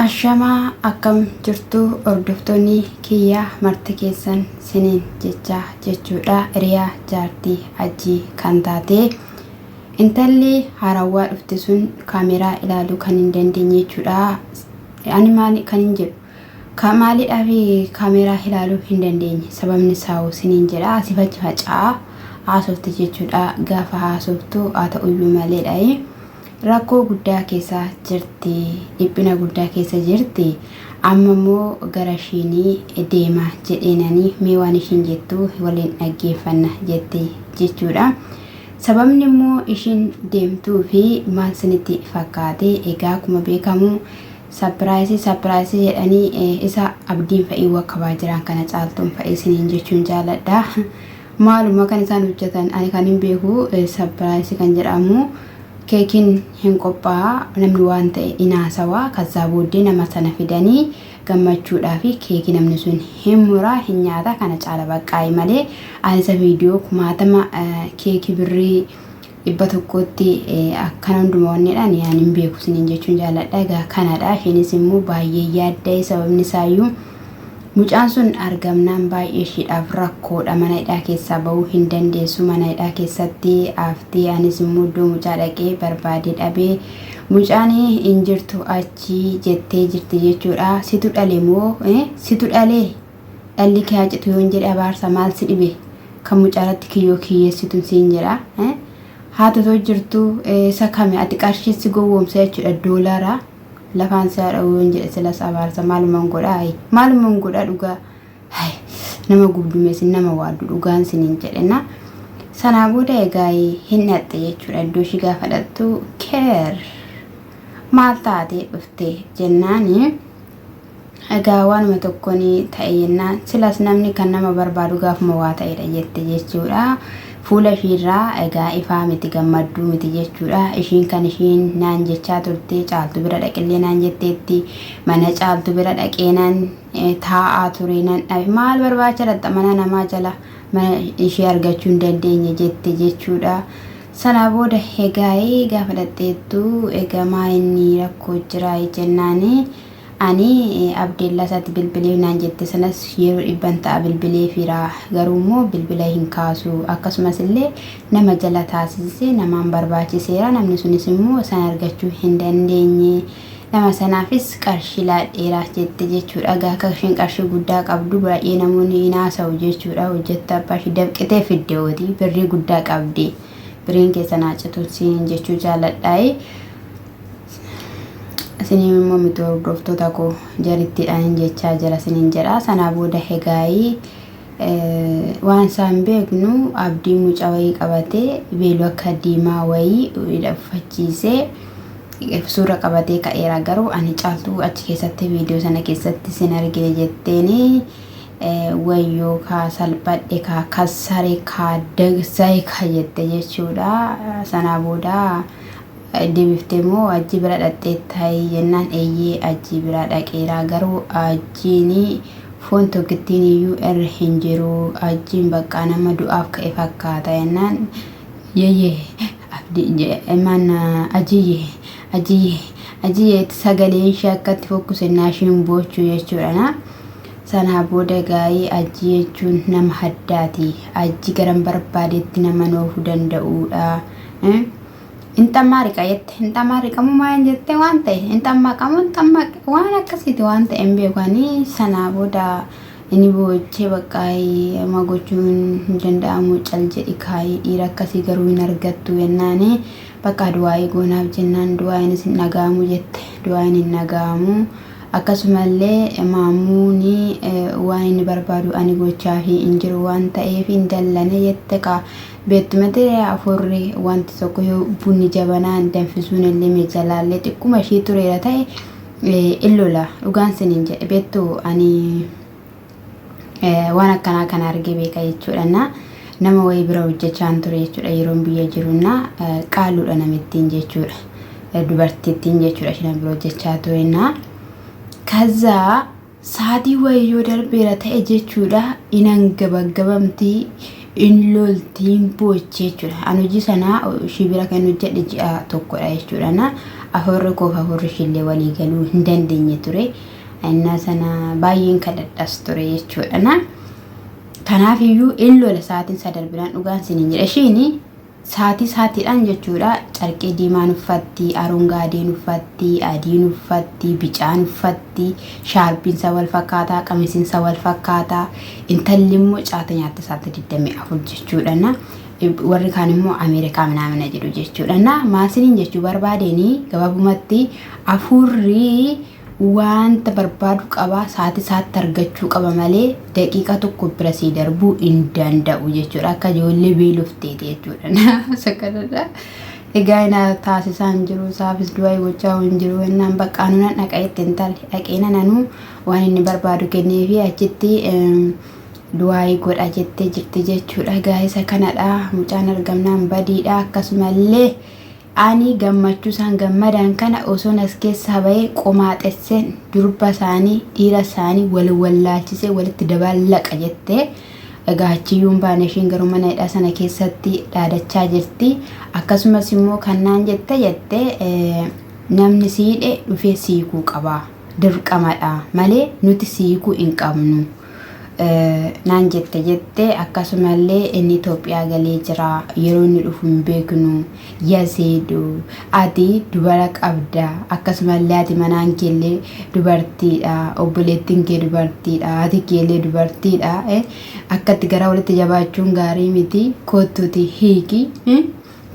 Ashamaa akkam jirtu hordoftoonni kiyyaa marti keessan siniin jechaa jechuudha hiriyaa jaartii hajjii kan taate intalli haarawwaa dhufte sun kaameraa ilaaluu kan hin dandeenye jechuudha ani maali kan hin jedhu ka maaliidhaaf kaameraa ilaaluu hin dandeenye sababni isaa hoo siniin jedha asif achi faca'aa haasofte jechuudha gaafa haasoftu haa ta'uyyuu maleedha Rakkoo guddaa keessa jirti. Dhiphina guddaa keessa jirti. Amma immoo gara ishiinii deema jedheenani mee waan ishiin jettu waliin dhaggeeffanna jette jechuudha. Sababni immoo ishiin deemtuu fi maal sinitti fakkaate egaa akkuma beekamu sapiraayisii sapiraayisii jedhanii isa abdiin fa'ii wakkabaa jiran kana caaltuun fa'ii siniin jechuun jaaladha. Maaluma kan isaan hojjetan ani kan hin beeku sapiraayisii kan jedhamu Keekiin hin qophaa'a, namni waan ta'e in haasawa, kazzaa booddee nama sana fidanii gammachuudhaafi keekii namni sun hin mura, hin nyaata, kana caala baqqaa'i malee ani isa viidiyoo kumaatama keekii birrii dhibba tokkotti akkana hunduma wanneedha ani ani hin beeku isiniin jechuun jaalladha. Egaa kanadha isheenis immoo baay'ee yaadda'e sababni isaayyuu Mucaan sun argamnaan baay'ee ishiidhaaf rakkoodha. Mana hidhaa keessaa ba'uu hin dandeessu. Mana hidhaa keessatti hafti. Anis immoo iddoo mucaa dhaqee barbaadee dhabee mucaan hin jirtu achi jettee jirti jechuudha. Situ dhale moo situ dhalee dhalli kee haa citu yoon jedhe abaarsa maal si dhibe kan mucaaratti kiyyoo kiyyeessitun siin jedha. Haati otoo jirtu isa kami ati qarshii si gowwoomsa jechuudha doolaara. Lafaan si haa dha'u yoon jedhe silas abaarsa maaluman godha hayi maaluman godha dhugaa hayi nama gubdume isin nama waaddu dhugaan sinin jedhena sanaa booda egaa hin dhaqxe jechuudha iddoo ishii gaafa dhaqxu keer maal taatee dhufte jennaani egaa waanuma tokkoon ta'e jennaan silas namni kan nama barbaadu gaafuma waa ta'edha jette jechuudha. Fuula ishiirraa egaa ifaa miti gammadduu miti jechuudha. Ishiin kan ishiin naan jechaa turte caaltu bira dhaqillee naan jetteetti mana caaltu bira dhaqee naan taa'aa ture nan dhabe maal barbaacha dhaqxa mana namaa jala mana ishee argachuu hin dandeenye jette jechuudha. Sanaa booda egaa gaafa dhaqxeettu egaa maa inni rakkoo jira jennaani. Ani Abdeellaa isaatti bilbileef naan jette sanas yeroo dhibban ta'a bilbileefiira. Garuu immoo bilbila hin kaasu. Akkasumas illee nama jala taasisise namaan barbaachiseera. Namni sunis immoo san argachuu hin dandeenye. Nama sanaafis qarshii laadheera jette jechuudha. Egaa akka isheen qarshii guddaa qabdu baay'ee namoonni hin haasa'u jechuudha. Hojjettuu abbaa ishee dafqitee fidde hooti. Birrii guddaa qabdi. Birriin keessan haa citu siin jechuu jaaladhaayi. Isiniin immoo miti hordoftoota koo jarittiidhaan jechaa jira isiniin jedha. Sanaa booda hegaayii waan isaan beeknu abdii mucaa wayii qabatee beeluu akka diimaa wayii uffachiisee suura qabatee ka'eera. Garuu ani caaltuu achi keessatti viidiyoo sana keessatti sin argine jetteeni wayyoo kaa salphadhe kaa kassare kaa dagsae kaa jette jechuudha. Sanaa booda Debiftee moo ajjii bira dhaqxeettaayii jennaan eeyyee ajjii biraa dhaqeeraa garuu ajjiini foon tokkittiin iyyuu irra hin jiru ajjiin baqqaa nama du'aaf ka'e fakkaata jennaan yeyyee abdii maan ajiyye ajiyye ajiyye sagaleen ishee akkatti fokkusennaa ishiin boochuu jechuudha na sanaa booda gaa'ii ajjii jechuun nama haddaati ajji garan barbaadetti nama noofuu danda'uudha. Hin xammaariqa jette hin xammaariqamu maal jette waan ta'e hin xammaqamu hin xammaq waan akkasiiti waan ta'e hin beeku ani sanaa booda inni boochee bakka amma gochuun hin danda'amu cal jedhi kaayii dhiira akkasii garuu hin argattu jennaani bakka du'aayii goonaaf jennaan du'aayiinis hin dhaga'amu jette du'aayiin hin dhaga'amu akkasumallee maamuuni waan inni barbaadu ani gochaafii hin jiru waan ta'eef hin dallane jette kaa Beettumatti hafuurri wanti tokko yoo bunni jabanaan danfisuun illee mejalaallee xiqquma ishii tureera ta'e in lola dhugaan siniin jedhe beettu ani waan akkanaa kana argee beeka jechuudha na nama wayii bira hojjechaan ture jechuudha yeroon biyya jiru na qaaluudha namittiin jechuudha dubartittiin jechuudha isheen bira hojjechaa ture na kazaa Saatii wayii yoo darbeera ta'e jechuudha in hangabagabamti, in lolti, in boochi jechuudha. An hojii sana ishii bira kan hojjedhe ji'a tokkodha jechuudha. Na Afuurri koof afuurri ishiillee walii galuu hin dandeenye ture. Innaa sana baay'een kadhadhas ture jechuudha. Na kanaaf iyyuu in lola sa'aatiin isaa darbinaan dhugaan siniin jedha. Ishiin sa'aatii sa'aatiidhaan jechuudha carqii diimaan uffatti, arongaadeen uffatti, adiin uffatti, bicaan uffatti, shaarbiinsa wal fakkaataa, qamisiinsa wal fakkaataa, intalli immoo caata nyaatte sa'aatii 24 jechuudha. Na warri kaan immoo Ameerikaa minaamina jedhu jechuudha. Na maasiniin jechuu barbaadeenii gabaabumatti afuurri wanta barbaadu qaba sa'aatii isaatti argachuu qaba malee daqiiqaa tokko bira sii darbuu hin danda'u jechuudha. Akka ijoollee beelofteeti jechuudha. Isa kanadha. Egaa ina taasisaa hin jiru isaafis du'aa gochaa hin jiru innaan bakka anu nan dhaqa itti intalli dhaqee nan anuu waan inni barbaadu kenneefi achitti du'aa godha jettee jirti jechuudha. Egaa isa kanadha mucaan argamnaan badiidha akkasumallee ani gammachuu isaan gammadan kana osoon as keessaa bahee qomaaxesseen durba isaanii dhiira isaanii wal wallaalchisee walitti daballaqa jettee egaa achiyyuu hin baane ishiin garuu mana hidhaa sana keessatti dhaadachaa jirti. Akkasumas immoo kannaan jette jette namni si hidhe dhufee siikuu qaba dirqamadha malee nuti siikuu hin qabnu. Naan jette jette akkasumallee inni Itoophiyaa galee jira yeroo inni dhufu hin beeknu yaseedu ati dubara qabda akkasumallee ati manaan keellee dubartiidha obboleettiin kee dubartiidha haati keellee dubartiidha akkatti gara walitti jabaachuun gaarii miti kottuuti hiiki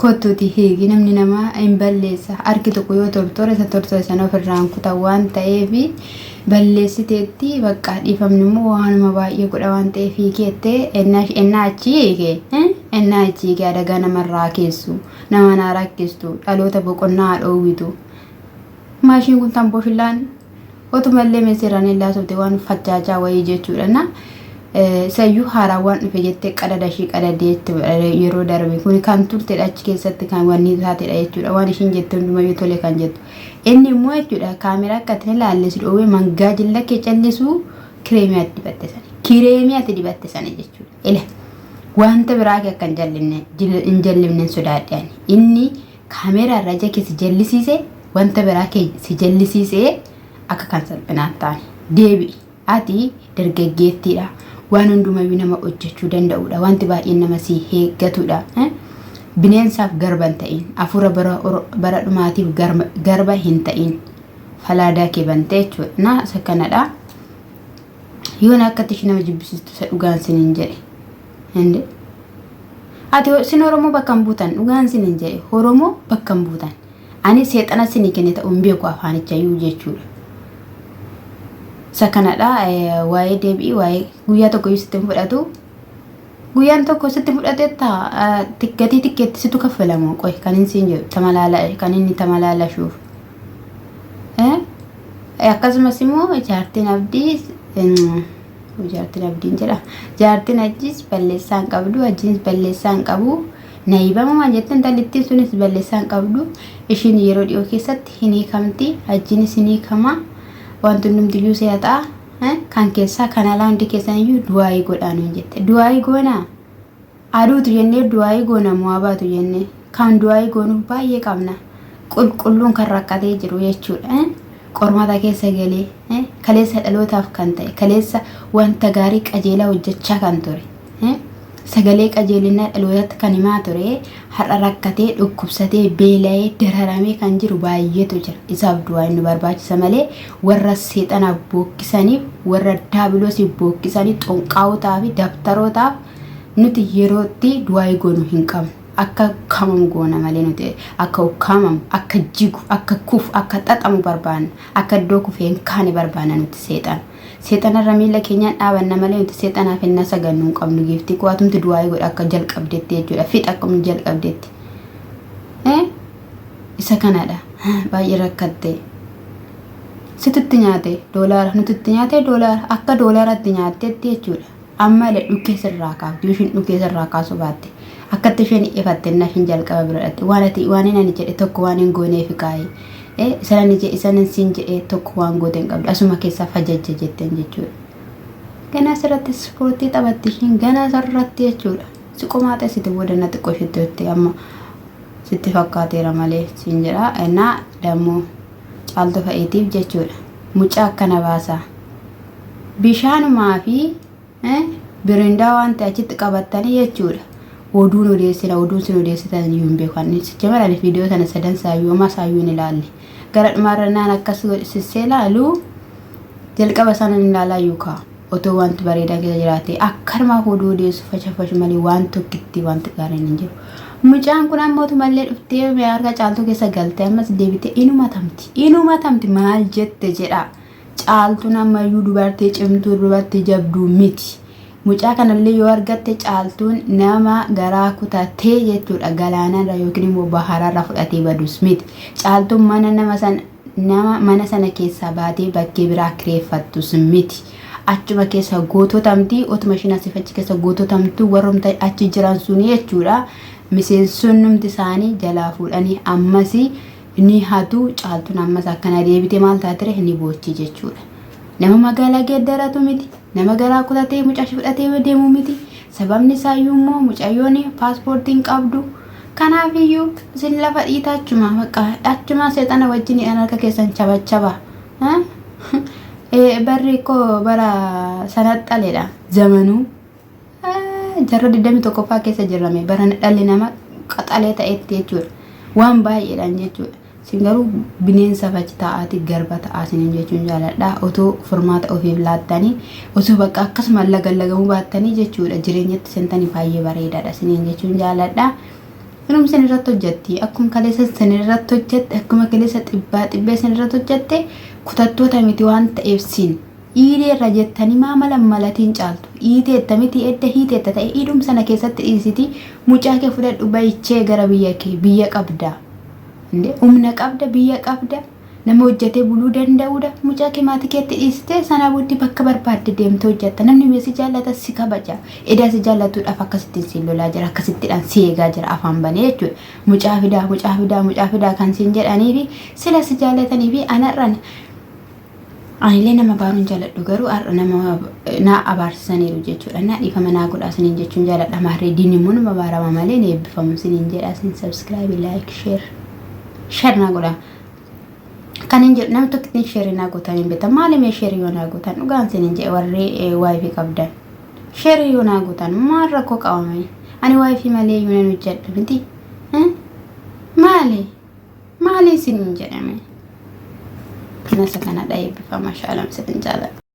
kottuuti hiiki namni namaa hin balleessa harki tokko yoo tortore isa tortore sana ofirraan kuta waan ta'eef balleessiteetti bakka dhiifamni immoo waanuma baay'ee godha waan ta'eef hiikeette ennaa achi hiike ennaa achi hiike adagaa namarraa keessu nama naa rakkistu dhaloota boqonnaa dhoowwitu maashiin kun tamboo fillaan otumallee meseeraan hin laasofte waan fachaachaa wayii jechuudha na sayyuu haaraa waan dhufe jettee qadada ishii qadadee yeroo darbe kun kan turtedha achi keessatti kan wanni taatedha jechuudha waan ishiin jette hundumayyuu tole kan jettu inni immoo jechuudha kaameraa akka itti ilaalle si dhoowwee mangaa jilla kee callisuu kireemii ati dibatte sana kireemii ati dibatte sana jechuudha ila wanta biraa kee akka hin jallinne hin jallinne sodaadhe ani inni kaameeraa irraa ija kee si jallisiise wanta biraa kee si jallisiise akka kan salphinaan taane deebi'i ati dargaggeettiidha waan hundumayyuu nama hojjechuu danda'udha wanti baay'een nama si eeggatudha bineensaaf garba hin ta'in hafuura bara dhumaatiif garba hin ta'in falaadaa kee bantee jechuudha na isa kanadha yoon akkatti ishee nama jibbisiistu isa dhugaan sinin jedhe Hinde. Ati sin Oromoo bakka hin buutan dhugaan sin hin jedhe Oromoo bakka hin buutan. Ani seexana sinii kenne ta'uu hin beeku afaanicha iyyuu jechuudha. Isa kanadha waa'ee deebi'ii waa'ee guyyaa tokko iyyuu sitti hin fudhatu. Guyyaan tokko sitti fudhatetta gatii tikkeetti situ kaffalamu qoy kan inni siin jedhu tamalaala kan inni tamalaalashuuf. Akkasumas immoo jaartiin abdii Jaartiin abdiin jedha. Jaartiin ajjiis balleessaa hin qabdu, ajjiinis balleessaa hin qabu. Naayibama maal jette intalittiin sunis balleessaa hin qabdu. Ishiin yeroo dhiyoo keessatti hin hiikamti, ajjiinis hin hiikama. Wanti hundumtiyyuu si'a ta'a. Kan keessaa kan alaa hundi keessan iyyuu du'aayii godhaa nuun jette. Du'aayii goonaa? Aduutu jennee du'aayii goona moo abaatu jennee? Kan du'aayii goonuuf baay'ee qabna. Qulqulluun kan rakkatee jiru jechuudha. Qormaata keessa galee kaleessa dhalootaaf kan ta'e kaleessa wanta gaarii qajeelaa hojjechaa kan ture. Sagalee qajeelinaa dhalootatti kan himaa ture har'a rakkatee dhukkubsatee beela'ee dararamee kan jiru baay'eetu jira. Isaaf du'aayiin nu barbaachisa malee warra seexanaaf bookkisaniif warra daabiloosiif bookkisanii xonqaawotaa fi dabtarootaaf nuti yerootti du'aayii goonu hin qabnu. Akka ukkaamamu goona malee nuti akka ukkaamamu, akka jigu, akka kufu, akka xaxamu barbaanna. Akka iddoo kufee hin kaane barbaanna nuti seexana. Seexanarra miila keenyaan dhaabanna malee nuti seexanaaf hin sagannu hin qabnu giiftii koo atumti du'aayii godha akka jalqabdetti jechuudha. Fixa akkuma jalqabdetti. Isa kanadha. Baay'ee rakkatte. Situtti nyaate doolaara nutitti nyaate doolaara akka doolaaratti nyaattetti jechuudha. Amma ile dhukkee sirraa kaafti yoo isheen dhukkee sirraa kaasuu baatte akkatti isheen ifatte innaa isheen jalqaba bira dhaqxe waan ati waan inni ani jedhe tokko waan hin gooneef kaa'e isan ani jedhe isan siin jedhe tokko waan goote hin qabdu asuma keessaa fajajja jetteen jechuudha. Ganaa sirratti ispoortii taphatti isheen ganaa sirratti jechuudha. Si qomaa xessite booda na xiqqoo isheetti hotte amma. Sitti fakkaateera malee siin jedha. Innaa dammoo caaltu fa'iitiif jechuudha. Mucaa akkana baasaa. Bishaanumaa fi birindaa waan ta'e achitti qabattanii jechuudha. Oduun odeessina oduun sin odeessitan iyyuu hin beeku. Ani sicha malee viidiyoo sana sadan saayyuu homaa saayyuu hin ilaalle. Gara dhumaarra naan akkas sissee ilaalu jalqaba sana hin ilaalaa yookaan otoo wanti bareedaa keessa jiraate akkanumaaf oduu odeessu fashafashu malee waan tokkitti wanti gaariin hin jiru. Mucaan kun ammoo tumallee dhuftee harka caaltuu keessa galte ammas deebitee inuma tamti inuma tamti maal jette jedha. Caaltuun ammayyuu dubartii cimtuu dubartii jabduu miti. Mucaa kanallee yoo argatte caaltuun nama garaa kutatee jechuudha galaanarra yookiin immoo bahararra fudhatee badus miti. Caaltuun mana nama sana nama mana sana keessaa baatee bakkee biraa kireeffattus miti. Achuma keessa goototamti otuma ishiin asiif achi keessa goototamtu warrumta achi jiran suni jechuudha. Miseensonnumti isaanii jalaa fuudhanii ammas ni hatu caaltuun ammas akkana deebite maal taatire ni boochi jechuudha. Nama magaalaa geeddaratu miti. Nama garaa kutatee mucaa ishee fudhatee deemu miti. Sababni isaayyuu immoo mucayyoon paaspoortii hin qabdu. Kanaafiyyuu isin lafa dhiita achuma bakka achuma seexana wajjin harka keessan chabachaba. Barri koo bara sanaxxaledha zamanuu. Jarra 21ffaa keessa jirrame bara dhalli nama qaxalee ta'etti jechuudha. Waan baay'eedhaan jechuudha. Isin garuu bineensa fachi taa'aati garba ta'aa isiniin jechuun jaaladha. Otoo furmaata ofiif laattanii osoo bakka akkasuma lagallagamuu baattanii jechuudha jireenyatti seentanii baay'ee bareedaadha isiniin jechuun jaaladha. Inum isin irratti hojjetti akkuma kaleessa isin irratti hojjette akkuma kaleessa xibbaa xibbee isin irratti hojjette kutattoota miti waan ta'eef sin Iideerra jettanii maa mala malatiin caaltu. Iiteetta miti edda hiiteetta ta'e iidhum sana keessatti dhiisiti mucaa kee fudhadhu bayichee gara biyya kee biyya qabda. Inde humna qabda biyya qabda nama hojjetee buluu danda'uudha mucaa kee maatii keetti dhiistee sanaa booddee bakka barbaadde deemtee hojjetta namni mee si jaallata si kabaja edaa si jaallatuudhaaf akkasittiin si lolaa jira akkasittidhaan si eegaa jira afaan banee jechuudha mucaa fidaa mucaa fidaa mucaa fidaa kan siin jedhaniifi sila si jaallatanii fi anarran Anillee nama abaaruun jaaladhu garuu har'a nama na abaarsisaniiru jechuudha. Na dhiifama naa godhaa isiniin jechuun jaaladha. Maarree diinni immoo nama abaarama malee ni eebbifamu isiniin jedha. Isin subscribe, like, share. Share naa godhaa. Kan hin jedhu namni tokko ittiin share naa gootan hin beektan. Maali mee share yoo naa gootan dhugaan isiniin jedhe warri wifi qabdan. Share yoo naa gootan maal rakkoo qabame? Ani wifi malee iyyuu nan hojjedha miti. Maali? Maali isiniin jedhame? Nasa kanadha eebbifama shaalam isin jaaladha.